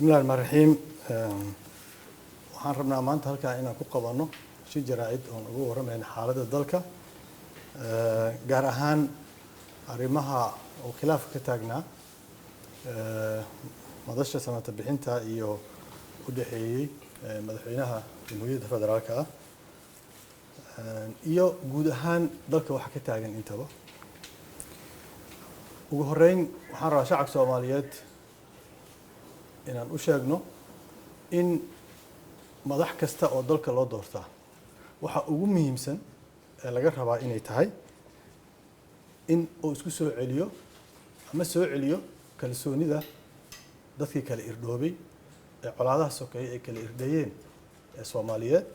Bismillahi raxmaan raxiim. Waxaan rabnaa maanta halkaa inaan ku qabanno shir jaraa'id oon uga warramayno xaaladda dalka, gaar ahaan arrimaha oo khilaafka ka taagnaa madasha samata bixinta iyo u dhexeeyey madaxweynaha Jamhuuriyadda Federaalka ah iyo guud ahaan dalka waxa ka taagan intaba. Ugu horreyn, waxaan rabaa shacabka Soomaaliyeed inaan u sheegno in madax kasta oo dalka loo doortaa waxa ugu muhiimsan ee laga rabaa inay tahay in uu isku soo celiyo ama soo celiyo kalsoonida dadkii kala irdhoobay ee colaadaha sokeeye ay kala irdheeyeen ee Soomaaliyeed,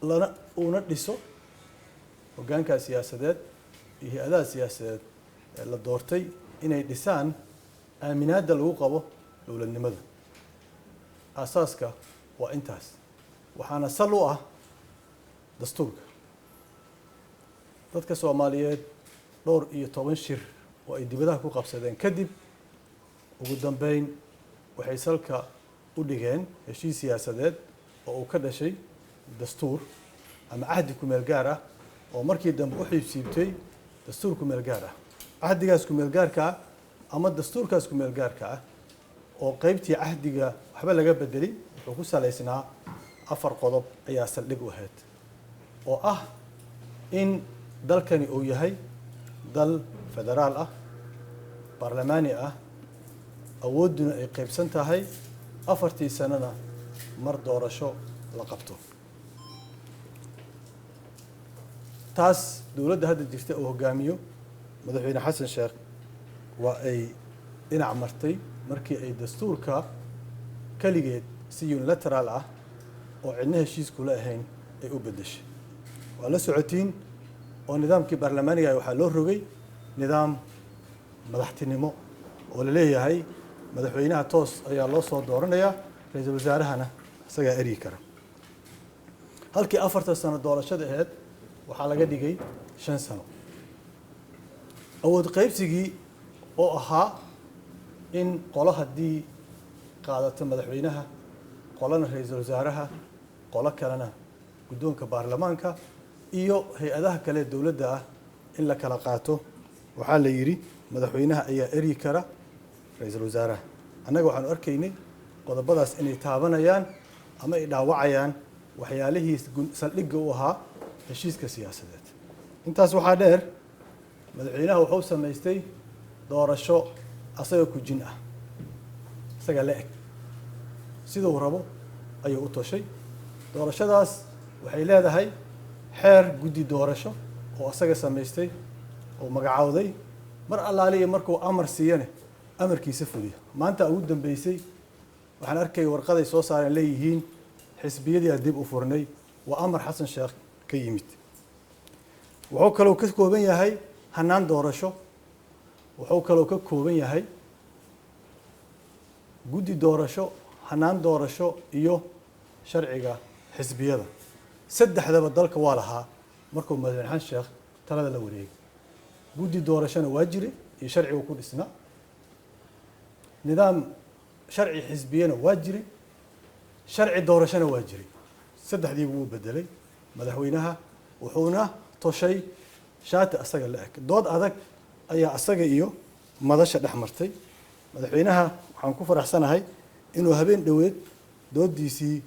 lana uuna dhiso hoggaanka siyaasadeed iyo hay-adaha siyaasadeed ee la doortay inay dhisaan aaminaadda lagu qabo dowladnimada. Aasaaska waa intaas, waxaana sal u ah dastuurka. Dadka Soomaaliyeed dhowr iyo toban shir oo ay dibadaha ku qabsadeen kadib, ugu dambeyn waxay salka u dhigeen heshiis siyaasadeed oo uu ka dhashay dastuur ama cahdi kumeel gaar ah, oo markii dambe u xiibsiibtay dastuur kumeel gaar ah. Cahdigaas kumeel gaarka ah ama dastuurkaas kumeel gaarka ah oo qeybtii cahdiga waxba laga bedelin wuxuu ku salaysnaa afar qodob ayaa saldhig u ahayd, oo ah in dalkani uu yahay dal federaal ah, baarlamaani ah, awoodduna ay qaybsan tahay, afartii sanana mar doorasho la qabto. Taas dowladda hadda jirta uu hogaamiyo madaxweyne Xasan Sheekh waa ay dhinac martay markii ay dastuurka keligeed si unilateral ah oo cidna heshiis kula ahayn ay u beddeshay. Waa la socotiin oo nidaamkii baarlamaaniga waxaa loo rogay nidaam madaxtinimo oo la leeyahay madaxweynaha toos ayaa loo soo dooranayaa, ra-iisul wasaarahana isagaa eryi kara. Halkii afartan sano doorashada ahayd waxaa laga dhigay 5 sano. Awood qaybsigii oo ahaa in qolo haddii qaadato madaxweynaha, qolona ra-iisul wasaaraha, qolo kalena guddoonka baarlamaanka iyo hay-adaha kale dowladda ah in la kala qaato, waxaa la yidhi madaxweynaha ayaa eryi kara ra-iisul wasaaraha. Annaga waxaanu arkaynay qodobadaas inay taabanayaan ama ay dhaawacayaan waxyaalihii saldhigga u ahaa heshiiska siyaasadeed. Intaas waxaa dheer, madaxweynaha wuxuu samaystay doorasho asaga ku jin ah, isaga la eg, siduu rabo ayuu u toshay. Doorashadaas waxay leedahay xeer guddi doorasho oo asaga samaystay oo magacaawday, mar allaaliya markuu amar siiyane amarkiisa fuliyo. Maanta ugu dambeysay waxaan arkay warqaday soo saareen leeyihiin xisbiyadii aan dib u furnay, waa amar Xasan Sheekh ka yimid. Wuxuu kaloo ka kooban yahay hanaan doorasho, wuxuu kaloo ka kooban yahay guddi doorasho, hanaan doorasho iyo sharciga xisbiyada. Saddexdaba dalka waa lahaa markuu madaxweyne Xasan Sheekh talada la wareegay. Guddi doorashona waa jiray iyo sharcigu ku dhisnaa, nidaam sharci xisbiyana waa jiray, sharci doorashona waa jiray. Saddexdiiba wuu bedelay madaxweynaha, wuxuuna toshay shaati asaga la eg. Dood adag ayaa asaga iyo madasha dhex martay. Madaxweynaha waxaan ku faraxsanahay inuu habeen dhoweed doodiisii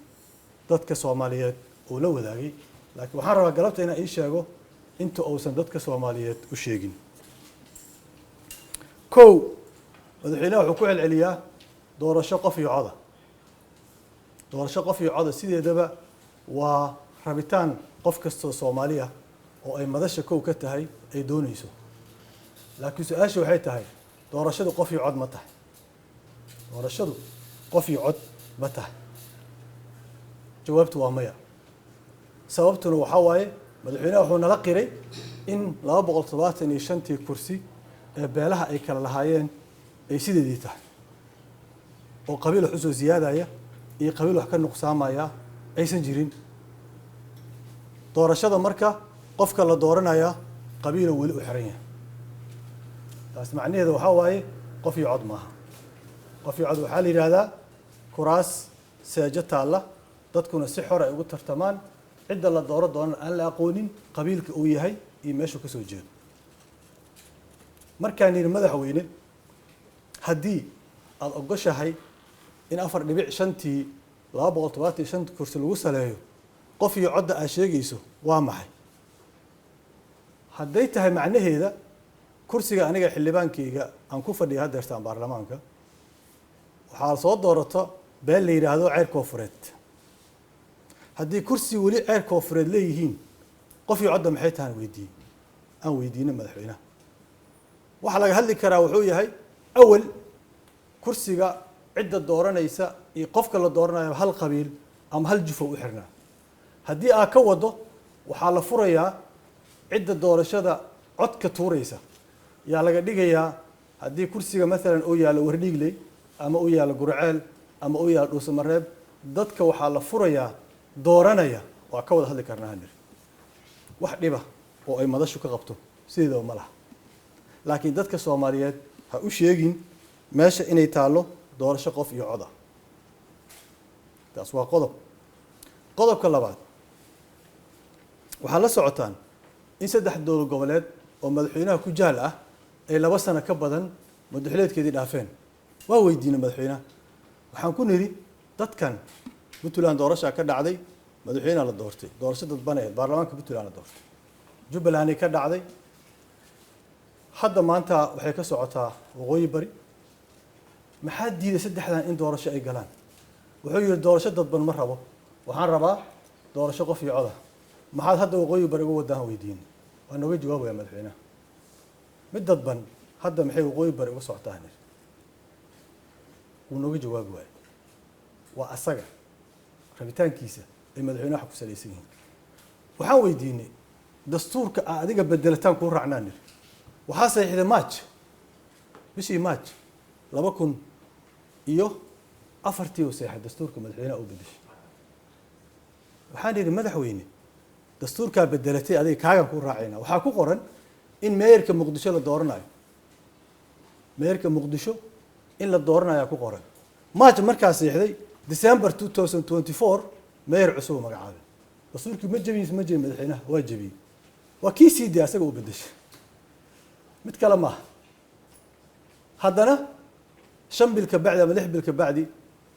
dadka Soomaaliyeed uu la wadaagay, laakiin waxaan rabaa galabta inaan ii sheego inta uusan dadka Soomaaliyeed u sheegin. Kow, madaxweynaha wuxuu ku celceliyaa doorasho qof iyo coda. Doorasho qof iyo coda sideedaba waa rabitaan qof kastoo Soomaali ah oo ay madasha kow ka tahay ay doonayso, laakiin su-aasha waxay tahay: doorashadu qof iyo cod ma tahay? Doorashadu qof iyo cod ma tahay? Jawaabtu waa maya. Sababtuna waxaa waaye, madaxweynaha wuxuu nala qiray in 275-tii kursi ee beelaha ay kala lahaayeen ay sideedii tahay, oo qabiil wax usoo siyaadaya iyo qabiil wax ka nuqsaamaya aysan jirin. Doorashada marka qofka la dooranaya qabiilo weli u xiran yahay. Taas macnaheeda waxaa waaye qof iyo cod maaha. Qof iyo cod waxaa la yidhaahdaa Kuraas seejo taalla, dadkuna si xor ay ugu tartamaan, cidda la dooro doonana aan la aqoonin qabiilka uu yahay iyo meeshuu ka soo jeedo. Markaan yidhi, madaxweyne, haddii aada ogoshahay in 4.5-tii 275 kursi lagu saleeyo, qof iyo codda aad sheegayso waa maxay? Hadday tahay macnaheeda kursiga aniga xildhibaankayga aan ku fadhiya haddeertaan baarlamaanka waxaa soo doorato beel la yidhaahdo Ceyr Koofureed. Haddii kursi weli Ceyr Koofureed leeyihiin, qof iyo codda maxay tahaan weydiiyey, aan weydiino madaxweynaha. Waxaa laga hadli karaa wuxuu yahay, awal kursiga cidda dooranaysa iyo qofka la dooranayo hal qabiil ama hal jufo u xirnaa. Haddii aad ka wado, waxaa la furayaa cidda doorashada codka tuuraysa yaa laga dhigayaa. Haddii kursiga maalan uu yaallo Wardhiigley ama uu yaallo Gurceel ama uu yaallo Dhuusamareeb, dadka waxaa la furayaa dooranaya. Waa ka wada hadli karnaa hanir, wax dhiba oo ay madashu ka qabto sideedaba ma laha, laakiin dadka Soomaaliyeed ha u sheegin meesha inay taallo doorasho qof iyo cod ah. Taas waa qodob. Qodobka labaad, waxaad la socotaan in saddex dowlad goboleed oo madaxweynaha ku jaal ah ay 2 sano ka badan madaxleedkeedii dhaafeen. Waa weydiinay madaxweynaha, waxaan ku nidhi, dadkan Puntland doorashaa ka dhacday, madaxweynaha la doortay, doorasho dadbaneed, baarlamaanka Puntland la doortay. Jubbalanday ka dhacday, hadda maanta waxay ka socotaa Waqooyi Bari. Maxaa diiday saddexdan in doorasho ay galaan? Wuxuu yihi, doorasho dadban ma rabo, waxaan rabaa doorasho qof iyo coda. Maxaad hadda Waqooyi Bari uga wadaan weydiin, waa nooga jawaabaya madaxweynaha. Mid dadban hadda maxay Waqooyi Bari uga socotaa? Wuu nooga jawaabi waayey. Waa asaga rabitaankiisa ay madaxweynaha ku salaysan yihiin. Waxaan weydiinay, dastuurka aa adiga bedelataan kuu raacnaa niri, waxaa saxiixday March, bishii March 2004-tii uu seexay dastuurka madaxweynaha uu bedeshay. Waxaan idhi, madaxweyne, dastuurkaa bedelatay adiga kaagan kuu raacayna, waxaa ku qoran in meeyarka Muqdisho la dooranayo. Meeyarka Muqdisho in la dooranayaa ku qoran. March markaa seexday, December 2024 meeyar cusub magacaabay. Dastuurkii ma jebiyis? Ma jebin madaxweynaha? Waa jebiyey. Waa kii sii diyay asaga uu bedeshay, mid kale maaha. Haddana 5 bil ka bacdi ama 6 bil ka bacdi,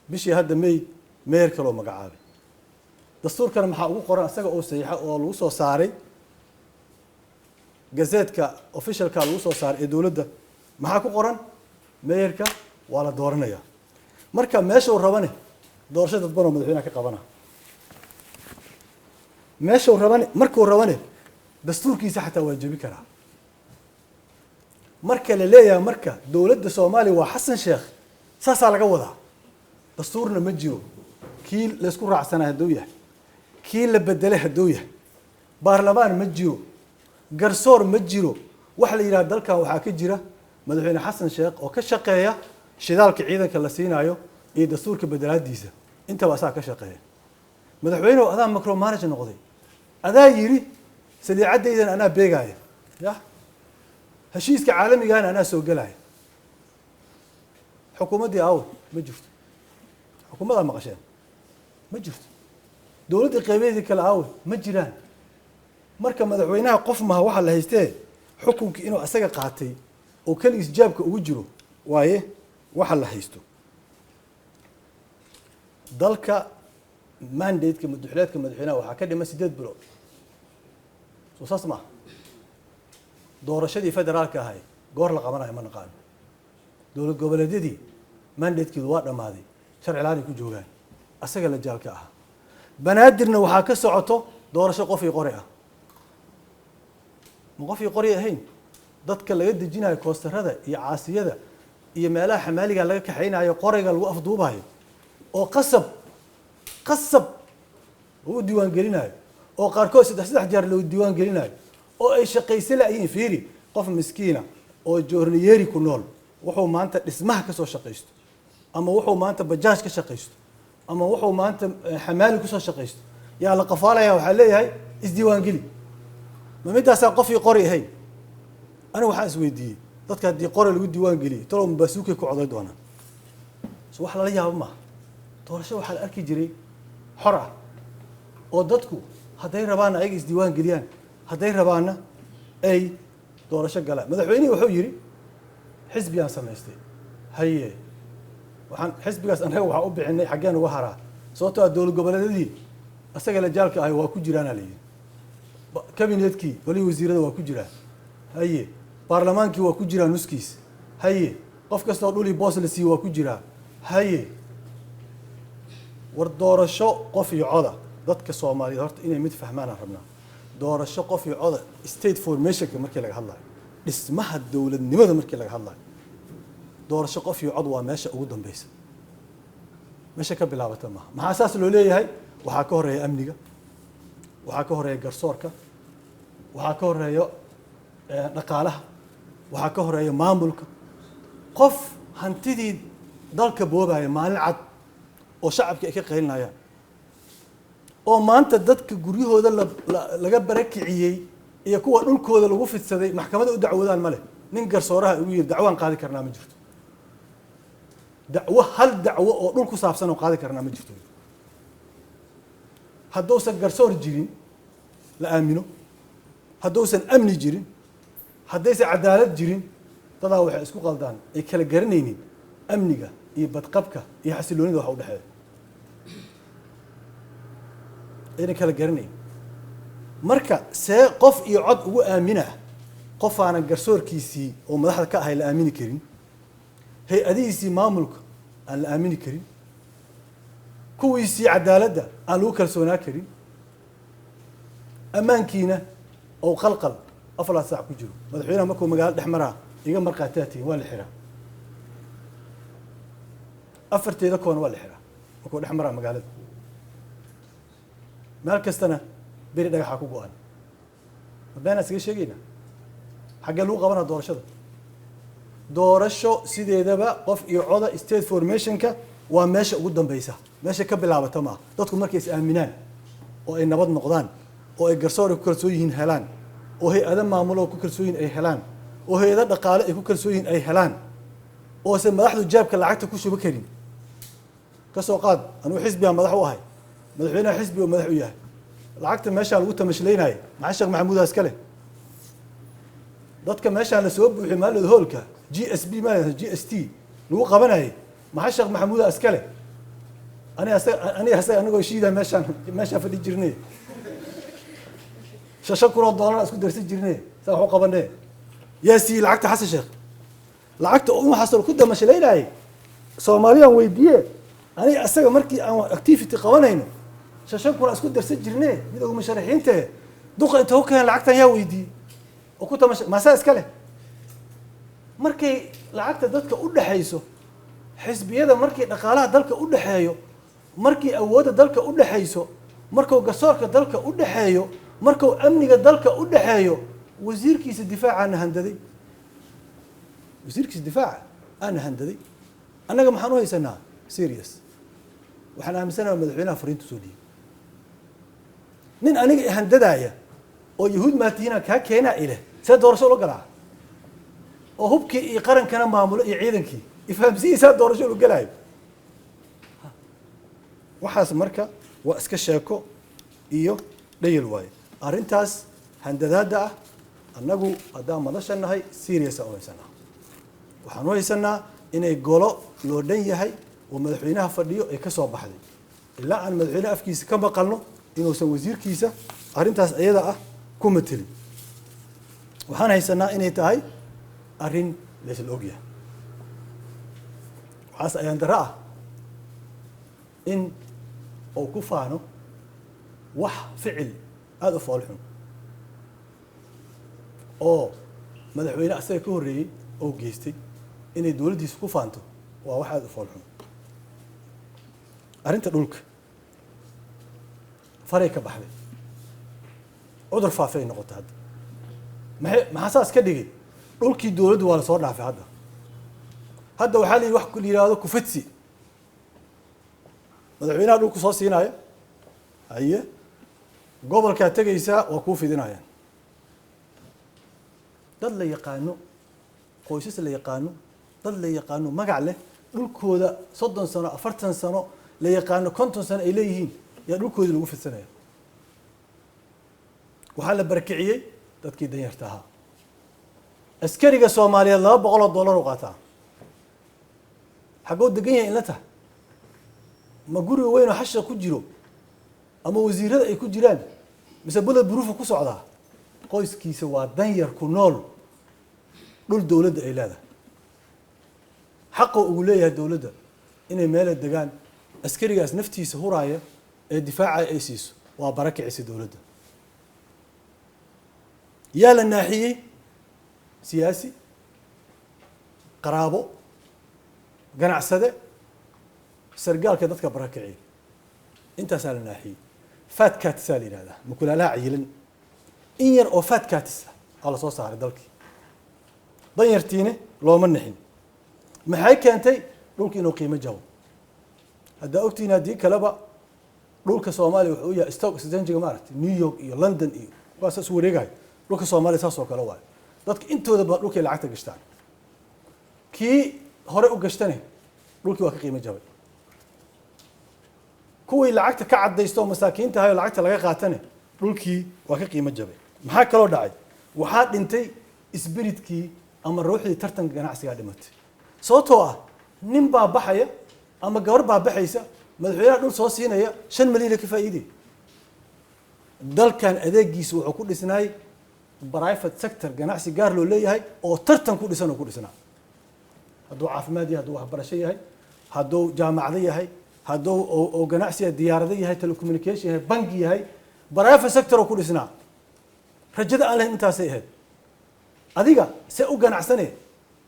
bishii hadda May, meeyar kaloo magacaabay. Dastuurkana maxaa ugu qoran isaga oo saxiixa oo lagu soo saaray gazetka officialka lagu soo saaray ee dowladda? Maxaa ku qoran? Meeyarka waa la dooranayaa. Marka meesha uu rabane doorasho dadban oo madaxweynaha ka qabana, meesha uu rabane, markuu rabane dastuurkiisa xataa waa jebi karaa. Marka la leeyahay marka dowladda Soomaaliya waa Xasan Sheekh, saasaa laga wadaa. Dastuurna ma jiro, kii laysku raacsanaa hadduu yahay, kii la bedelay hadduu yahay, baarlamaan ma jiro, garsoor ma jiro. Waxa la yidhaha dalkan waxaa ka jira madaxweyne Xasan Sheekh oo ka shaqeeya shidaalka ciidanka la siinaayo iyo dastuurka bedelaadiisa, intaba asaa ka shaqeeya. Madaxweynehu, adaa micromanage noqday. Adaa yidhi, saliicadaydan anaa beegaaya, ya heshiiska caalamigaana anaa soo gelaya. Xukuumaddii aawo? Ma jirto. Xukuumaddaa maqasheen ma jirto. Dowladda qeybeedii kale aawe? Ma jiraan. Marka madaxweynaha qof maha waxaa la haystee, xukunkii inuu asaga qaatay oo keligiis jaabka ugu jiro waaye waxa la haysto. Dalka mandate-ka madaxweyneedka madaxweynaha waxaa ka dhiman 8 bilood, soo saas maaha? Doorashadii federaalka ahay goor la qabanayo ma naqaano. Dowlad goboleedyadii mandatekeedu waa dhammaaday, sharci la-aan ay ku joogaan, asaga la jaalka ahaa. Banaadirna waxaa ka socoto doorasho qof iyo qori ah. Ma qof iyo qori ahayn? Dadka laga dejinayo koostarada iyo caasiyada iyo meelaha xamaaliga laga kaxaynayo, qoriga lagu afduubayo oo qasab qasab lagu diiwaan gelinayo, oo qaarkood saddex saddex jeer lagu diiwaan gelinayo oo ay shaqaysa la'yihiin. Fiiri, qof miskiina oo joorniyeeri ku nool, wuxuu maanta dhismaha ka soo shaqaysto ama wuxuu maanta bajaaj ka shaqaysto ama wuxuu maanta xamaali kusoo shaqaysto yaa la qafaalaya, waxaa leeyahay isdiiwaangeli. Ma middaasaa qof ii qori ahayn? Anigu waxaan isweydiiyey, dadka haddii qori lagu diiwaan geliyey, talow mabaasuukay ku coday doonaan? So wax lala yaabo maaha. Doorasho waxaa la arki jiray xor ah oo dadku hadday rabaanna ayaga isdiiwaan geliyaan, hadday rabaanna ay doorasho galaan. Madaxweynihii wuxuu yidhi xisbigaan samaystay. Haye, waxaan xisbigaas annaga waxaa u bixinay xaggeen uga haraa, sababtoo ah dowlad goboleedyadii asaga la jaalka ahay waa ku jiraana la yidhi, kabinetkii golihii wasiirada waa ku jiraa, haye, baarlamaankii waa ku jiraa nuskiis, haye, qof kastoo dhulii boos la siiye waa ku jiraa, haye. War doorasho qof iyo coda, dadka Soomaaliyeed horta inay mid fahmaanaan rabnaa. Doorasho qof iyo coda, state formationka markii laga hadlayo, dhismaha dowladnimada markii laga hadlayo, doorasho qof iyo cod waa meesha ugu dambeysa, meesha ka bilaabata maaha. Maxaa saas loo leeyahay? Waxaa ka horeeya amniga, waxaa ka horeeya garsoorka, waxaa ka horeeya dhaqaalaha, waxaa ka horeeya maamulka. Qof hantidii dalka boobaya maalin cad oo shacabka ay ka qaylinayaan, oo maanta dadka guryahooda laga barakiciyey iyo kuwa dhulkooda lagu fidsaday maxkamadda u dacwoodaan ma leh. Nin garsooraha ugu yiri dacwaan qaadi karnaa ma jirto, dacwo hal dacwo oo dhul ku saabsan oo qaadi karnaa ma jirto. Hadduusan garsoor jirin la aamino, hadduusan amni jirin, haddaysan cadaalad jirin, dadaa waxay isku qaldaan ay kala garanaynin amniga iyo badqabka iyo xasiloonida waxa u dhexeeya, ayna kala garanayn. Marka see qof iyo cod ugu aamina qof aanan garsoorkiisii oo madaxda ka ahay la aamini karin, hay-adihiisii maamulka aan la aamini karin, kuwiisii cadaaladda aan lagu kalsoonaa karin, ammaankiina oo qalqal 4 saac ku jiro? Madaxweynaha markuu magaalo dhex maraa iga marqaataa tihiin, waa la xiraa, afarteeda koona waa la xiraa markuu dhex maraa magaalada. Meel kastana beri dhagaxaa ku go-an. Ma beenaa isaga sheegaynaa? Xaggee lagu qabanaa doorashada? Doorasho sideedaba qof iyo coda, state formationka waa meesha ugu dambeysa, meesha ka bilaabata maaha. Dadku markay is aaminaan oo ay nabad noqdaan oo ay garsoor ay ku kalsoon yihiin helaan, oo hay-ado maamulo ku kalsoon yihiin ay helaan, oo hay-ado dhaqaale ay ku kalsoon yihiin ay helaan, oo se madaxdu jaabka lacagta ku shuba karin. Ka soo qaad anugu xisbigaa madax u ahay, madaxweynaha xisbiga madax u yahay, lacagta meeshaan lagu tamashlaynayay maxaa Sheekh Maxamuudaa iska leh? Dadka meeshaan la soo buuxiyay maalin hoolka GSB ma GST lagu qabanayay maxaa Sheekh Maxamuudaa iska leh? Aniga asaga, aniga asaga anagoo shiida meeshaan fadhi jirnay, $5,000 isku darsan jirnay, saa wax u qabanee. Yaa siiyey lacagta Xasan Sheekh? Lacagta oo waxaas ku damashlaynayay Soomaaliyaan weydiiye. Aniga asaga markii aan activity qabanayno 5,000 isku darsan jirnee, midowga musharaxiinta duqa inta u keen lacagtan yaa weydiiyey oo ku tamasha maasaa iska leh? Markay lacagta dadka u dhexayso xisbiyada, markii dhaqaalaha dalka u dhexeeyo, markii awoodda dalka u dhexayso, markuu garsoorka dalka u dhexeeyo, markuu amniga dalka u dhexeeyo, wasiirkiisa difaacaana handaday, wasiirkiisa difaaca aana handaday. Annaga maxaan u haysanaa serious? Waxaan aaminsanaha madaxweynaha fariintu soo dhiibay. Nin aniga ihandadaaya oo yahuud maatihiinaan kaa keenaa ileh, see doorasho ula galaa? Oo hubkii iyo qarankana maamulo iyo ciidankii ifahamsiyiisaa doorasho ula galaayo? Waxaas marka waa iska sheeko iyo dhayal waaye. Arrintaas handadaadda ah annagu haddaan madasha nahay serious aan u haysanaa. Waxaan u haysanaa inay golo loo dhan yahay oo madaxweynaha fadhiyo ay ka soo baxday, ilaa aan madaxweynaha afkiisa ka maqalno inuusan wasiirkiisa arrintaas iyada ah ku matelin. Waxaan haysanaa inay tahay arrin laysla ogyahay. Waxaas ayaan darro ah in uu ku faano wax ficil aada u foolxun oo madaxweyne asaga ka horreeyey oo geystay inay dowladdiisa ku faanto, waa wax aada u foolxun. Arrinta dhulka faray ka baxday, cudur faafay noqotay hadda. Maxaa saas ka dhigay? Dhulkii dowladdu waa lasoo dhaafay hadda. Hadda waxaa la yidhi wax la yidhaahdo kufadsi, madaxweynaha dhulku soo siinaya, haye, gobolkaa tegaysaa waa kuu fidinayaan. Dad la yaqaano, qoysas la yaqaano, dad la yaqaano magac leh, dhulkooda 30 sano, 40 sano La yaqaano 50 sano ay leeyihiin yaa dhulkoodii lagu fidsanaya. Waxaa la barakiciyey dadkii danyarta ahaa. Askariga Soomaaliyeed $200 u qaataa. Xaggoo degan yahay? Inla tahay ma guriga weyn oo xasha ku jiro ama wasiirada ay ku jiraan, mise bullet proof ku socdaa? Qoyskiisa waa danyar ku nool dhul dowladda ay leedahay. Xaqoo ugu leeyahay dowladda inay meela degaan askarigaas naftiisa huraaya ee difaacaya ay siiso. Waa barakicisa dowladda. Yaa la naaxiyey? Siyaasi, qaraabo, ganacsade, sargaalka dadka barakiciya, intaasaa la naaxiyey. Fat cats aa la yidhahdaa, mukulaalaha cayilan. In yar oo fat cats ah aa lasoo saaray dalkii, danyartiine looma nixin. Maxay keentay? Dhulki inuu qiimo jabo. Haddaa ogtihiin, haddii kaleba, dhulka Soomaaliya wuxuu u yahay stock exchange-ga, maaragtay, New York iyo London iyo kuwaas is wareegayo. Dhulka Soomaaliya saas oo kale waayo. Dadka intooda badan dhulkay lacagta gashtaan. Kii hore u gashtane dhulkii waa ka qiimo jabay. Kuwii lacagta ka cadaysta oo masaakiinta ahay oo lacagta laga qaatane dhulkii waa ka qiimo jabay. Maxaa kaloo dhacay? Waxaa dhintay spiritkii ama ruuxdii tartanka ganacsigaa dhimatay, sababtoo ah nin baa baxaya ama gabar baa baxaysa, madaxweynaha dhul soo siinaya, 5 milyan ka faa'iiday. Dalkan adeegiisa wuxuu ku dhisnaay private sector, ganacsi gaar loo leeyahay oo tartan ku dhisan oo ku dhisnaa. Hadduu caafimaad yahay, hadduu waxbarasho yahay, hadduu jaamacado yahay, hadduu oo ganacsi yahay, diyaarado yahay, telecommunication yahay, bangi yahay, private sector oo ku dhisnaa. Rajada aan lahayn intaasay ahayd. Adiga see u ganacsane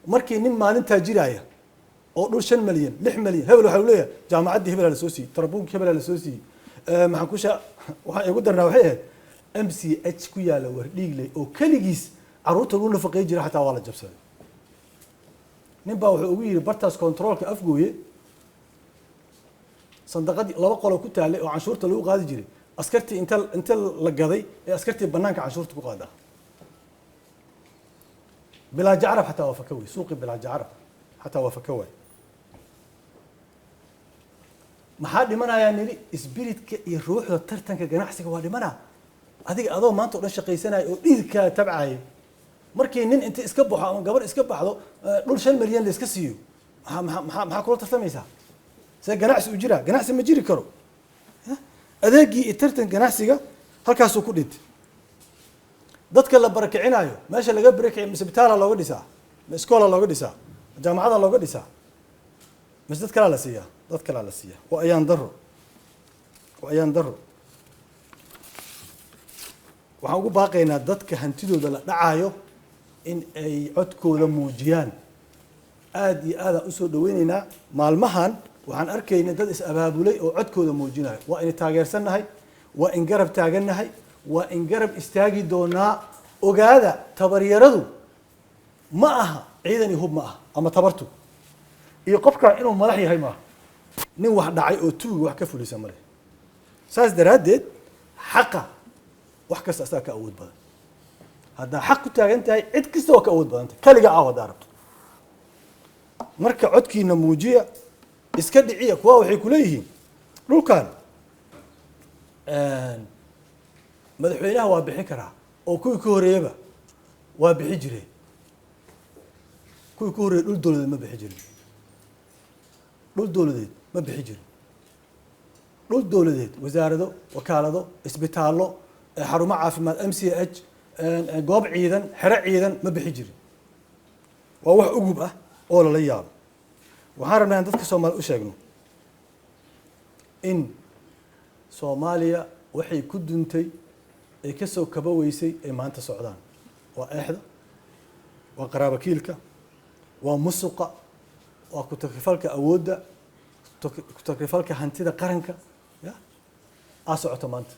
markii nin maalintaa jiraya oo dhul 5 milyan, 6 milyan, hebel waxaa leeyahay jaamacaddii hebelaa lasoo siiyey, tarabuunkii hebelaa lasoo siiyey. Maxaan ku shaa? Waxaan igu darnaa waxay ahayd MCH ku yaala Wardhiigley oo keligiis carruurta lagu nafaqeyn jira, xataa waa la jabsaday. Nin baa wuxuu ugu yidhi bartaas controlka Afgooye, sandaqadii laba qolo ku taalay oo canshuurta lagu qaadi jiray, askartii inta la gaday ee askartii banaanka canshuurta ku qaadaa. Bilaaja Carab xataa waa faka wey. Suuqii Bilaaja Carab xataa waa faka waay. Maxaa dhimanayaa nidhi? Spiritka iyo ruuxda tartanka ganacsiga waa dhimanaa. Adiga adoo maanta o dhan shaqaysanaya oo dhiidkaa tabcaya, markii nin inta iska baxo ama gabar iska baxdo, dhul 5 milyan la iska siiyo, maxaa kula tartamaysaa? See ganacsi u jiraa? Ganacsi ma jiri karo. Adeegii iyo tartan ganacsiga halkaasuu ku dhintay. Dadka la barakicinayo, meesha laga barakiciyo, ma isbitaala looga dhisaa? Ma iskoola looga dhisaa? Ma jaamacada looga dhisaa? Mise dad kalaa la siiyaa? Dad kalaa la siiyaa. Waa ayaan daro, waa ayaan daro. Waxaan ugu baaqaynaa dadka hantidooda la dhacayo in ay codkooda muujiyaan. Aada iyo aadaan usoo dhaweyneynaa. Maalmahan waxaan arkaynay dad is-abaabulay oo codkooda muujinayo. Waa in taageersannahay, waa in garab taagannahay, waa in garab istaagi doonaa. Ogaada, tabaryaradu ma aha ciidan iyo hub ma aha, ama tabartu iyo qofka inuu madax yahay maaha. Nin wax dhacay oo tuuga wax ka fulisa male. Saas daraaddeed xaqa wax kasta asaga ka awood badan. Haddaa xaq ku taagan tahay, cid kasta waa ka awood badan tahay, kaliga aaw haddaa rabto. Marka codkiina muujiya, iska dhiciya. Kuwa waxay kuleeyihiin dhulkan madaxweynaha waa bixin karaa, oo kuwii ka horreeyaba waa bixi jireen. Kuwii ka horreeyay dhul dowladeed ma bixi jirin, dhul dowladeed ma bixi jirin. Dhul dowladeed, wasaarado, wakaalado, isbitaallo, xarumo caafimaad, MCH, goob ciidan, xero ciidan ma bixi jirin. Waa wax ugub ah oo lala yaabo. Waxaan rabnaa in dadka Soomaaliya u sheegno in Soomaaliya waxay ku duntay ay ka soo kaba weysay ay maanta socdaan. Waa eexda, waa qaraabakiilka, waa musuqa, waa ku-takrifalka awoodda, ku-takrifalka hantida qaranka ya aa socoto maanta.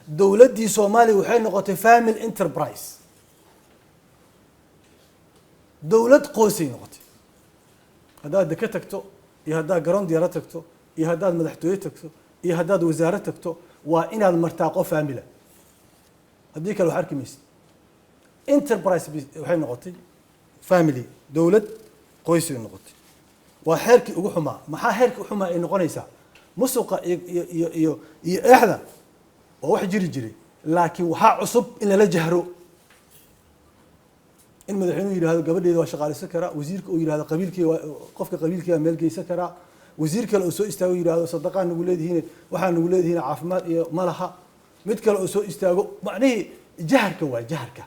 Dowladdii Soomaaliya waxay noqotay family enterprise, dowlad qoysay noqotay. Haddaad deke tagto iyo haddaad garoon diyaaro tagto iyo haddaad madaxtooye tagto iyo haddaad wasaare tagto, waa inaad martaa qof family. Haddii kale wax arki maysid. Enterprise waxay noqotay family, dowlad qoysay noqotay. Waa xeerkii ugu xumaa. Maxaa heerkii u xumaa ay noqonaysaa? Musuqa iyo iyo iyo iyo iyo eexda waa wax jiri jiray, laakiin waxaa cusub in lala jahro, in madaxweynuhu yidhahdo gabadheeda waa shaqaalaysan karaa, wasiirka uu yidhahdo qabiilkii waa qofka qabiilkiiba meel geysan karaa, wasiir kale uu soo istaago yidhahdo sadaqaa nagu leedihiin, waxaa nagu leedihiin caafimaad iyo malaha, mid kale uu soo istaago. Macnihii jaharka waa jaharka,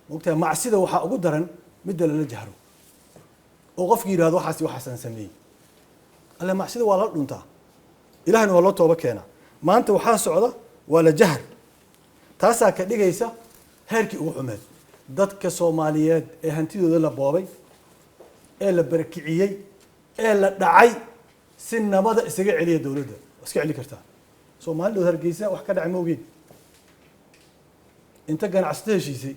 mogtahay? Macsida waxaa ugu daran midda lala jahro oo qofki yidhahdo waxaas waxaasaan sameeyey. Alle macsida waa lala dhuntaa, Ilahna waa loo tooba keenaa. Maanta waxaa socda waa la jahar, taasaa ka dhigaysa heerkii ugu xumeed. Dadka Soomaaliyeed ee hantidooda la boobay, ee la barakiciyey, ee la dhacay, si nabada isaga celiya dowladda. Waa iska celi kartaa. Soomaalidhood Hargeysa wax ka dhacay ma ogeen? Inta ganacsato heshiisay,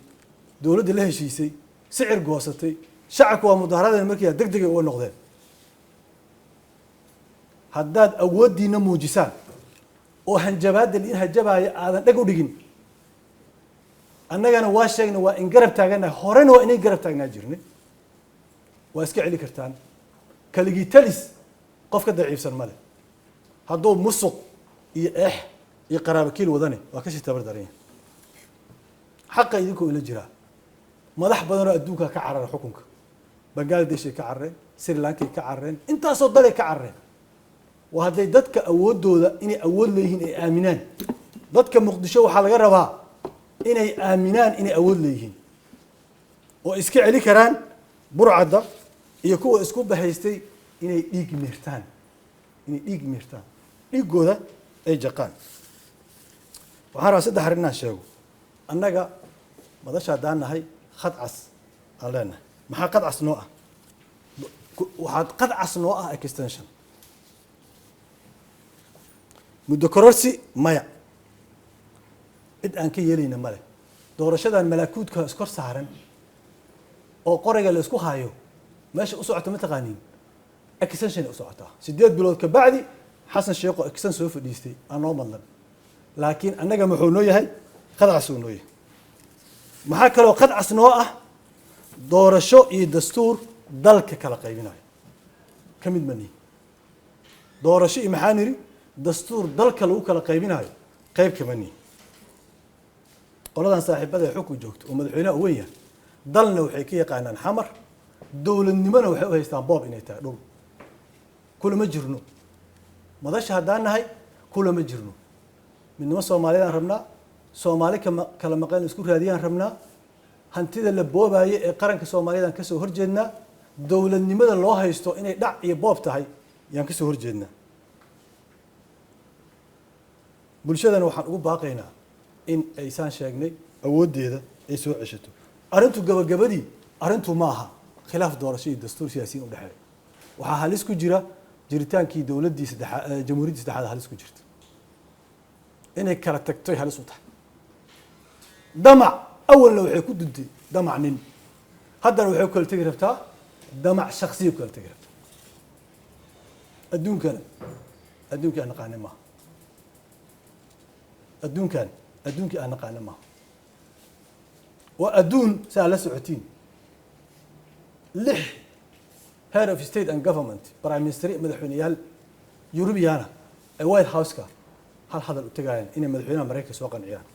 dowladda la heshiisay, sicir goosatay, shacabka waa mudaaharadeen, markii deg degay uga noqdeen. Haddaad awooddiina muujisaan oo hanjabaadda liin hanjabaaya aadan dheg u dhigin, annagana waa sheegna, waa in garab taaganahay, horena waa inay garab taagnaa jirnay. Waa iska celi kartaan. Kaligii talis qof ka daciifsan male. Hadduu musuq iyo eex iyo qaraabakiil wadane, waa kasii tabar daran yahay. Xaqa idinkoo ila jiraa, madax badanoo adduunka ka carara xukunka, Bangladeshay ka carareen, Sri Lankay ka carareen, intaasoo dalay ka carareen. Waa hadday dadka awooddooda inay awood leeyihiin ay aaminaan. Dadka Muqdisho waxaa laga rabaa inay aaminaan inay awood leeyihiin oo iska celi karaan burcadda iyo kuwa isku bahaystay inay dhiig miirtaan, inay dhiig miirtaan, dhiiggooda ay jaqaan. Waxaan rabaa saddex arrin inaan sheego. Annaga madasha haddaan nahay, khad cas aan leenahay. Maxaa khad cas noo ah? Waxaad khad cas noo ah extension, muddo kororsi maya, cid aan ka yeelayna male. Doorashadan malaakuudka iskor saaran oo qorayga la isku hayo, meesha u socota ma taqaaniin? Extension ay u socotaa. 8 bilood ka bacdi Xasan Sheekho extension soo fadhiistay aan noo madlan, laakiin annaga muxuu noo yahay? Khadcas uu noo yahay. Maxaa kaloo khadcas noo ah? Doorasho iyo dastuur dalka kala qaybinayo ka mid ma nihi. Doorasho iyo maxaa nidhi? Dastuur dalka lagu kala qaybinayo qayb kama nihi. Qoladan saaxiibada ee xukun joogto oo madaxweynaha u weyn yahay, dalna waxay ka yaqaanaan Xamar, dowladnimona waxay u haystaan boob inay tahay. Dhul kulama jirno. Madasha haddaan nahay kulama jirno. Midnimo Soomaaliyadaan rabnaa, Soomaali kama kala maqan isku raadiyaan rabnaa. Hantida la boobayo ee qaranka Soomaaliyadaan kasoo horjeednaa. Dowladnimada loo haysto inay dhac iyo boob tahay yaan kasoo horjeednaa. Bulshadana waxaan ugu baaqaynaa in aysaan sheegnay awooddeeda ay soo ceshato. Arrintu gabagabadii, arrintu ma aha khilaaf doorasho iyo dastuur siyaasiyiin u dhexeeya. Waxaa halis ku jira jiritaankii dowladdii saddexaad, jamhuuriyaddii saddexaad halis ku jirta inay kala tagtoy halis u tahay. Damac awalna waxay ku duntay damac nin, haddana waxay ku kala tegi rabtaa damac shaksiya ku kala tegi rabtaa. Adduunkana adduunkii aan naqaanay maaha. Adduunkan adduunkii aan naqaanay maaha. Waa adduun saa la socotiin lix head of state and government, prime minister, madaxweyneyaal Yurubiyaana ay White House-ka hal hadal u tagayaan inay madaxweynaha Maraykanka soo qanciyaan.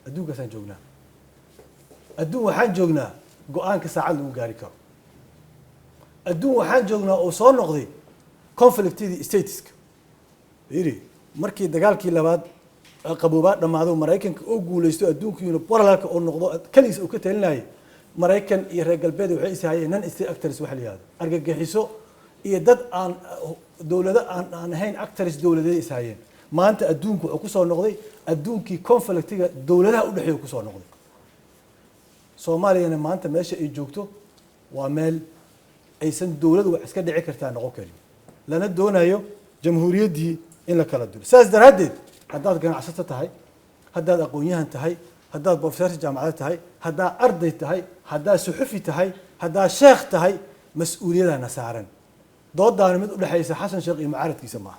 Adduunkaasaan joognaa. Adduun waxaan joognaa go-aanka saacad lagu gaari karo. Adduun waxaan joognaa oo soo noqday conflictidii stateska. Yiri markii dagaalkii labaad qaboobaa dhammaado, Maraykanka oo guuleysto, adduunka unipolarka oo noqdo, kaligiis uu ka talinayay, Maraykan iyo reer galbeed waxay is hayeen non state actors waxa la yihahdo, argagixiso iyo dad aan dowlado aan ahayn actors dowladeed is hayeen. Maanta adduunku wuxuu kusoo noqday adduunkii conflictiga dowladaha u dhexeeya kusoo noqday. Soomaaliyana maanta meesha ay joogto waa meel aysan dowladu wax iska dhici kartaa noqon karin, lana doonayo jamhuuriyaddii in la kala dilo. Saas daraaddeed, haddaad ganacsato tahay, haddaad aqoon-yahan tahay, haddaad professor jaamacad tahay, haddaad arday tahay, haddaad suxufi tahay, haddaad sheekh tahay, mas-uuliyadaana saaran. Doodaana mid udhexaysa Xasan Sheekh iyo mucaaradkiisa maaha.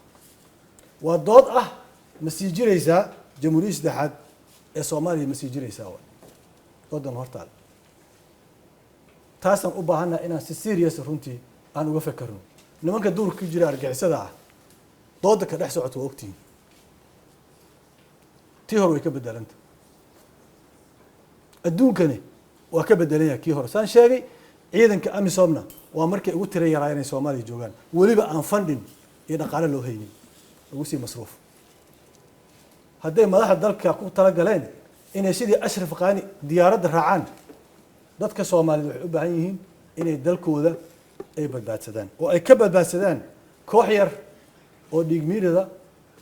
Waa dood ah ma sii jiraysaa jamhuuriyadda saddexaad ee Soomaaliya? Ma sii jiraysaa? Wa doodan hortaal. Taasaan u baahannaha inaan si serious runtii aan uga fekerno. Nimanka duurka ku jira argixisada ah. Dooda ka dhex socota waa ogtihiin, tii hore way ka bedelanta. Adduunkani waa ka bedelan yahay kii hore. Saan sheegay, ciidanka AMISOMna waa markay ugu tira yaraa inay Soomaaliya joogaan, weliba aan funding iyo dhaqaale loo haynin lagu sii masruuf. Hadday madaxda dalka ku talagaleen inay sidii Ashraf Qaani diyaaradda raacaan, dadka Soomaaliyeed waxay u baahan yihiin inay dalkooda ay badbaadsadaan oo ay ka badbaadsadaan koox yar oo dhiigmiirada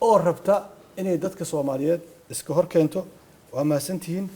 oo rabta inay dadka Soomaaliyeed iska hor keento. Waa mahadsantihiin.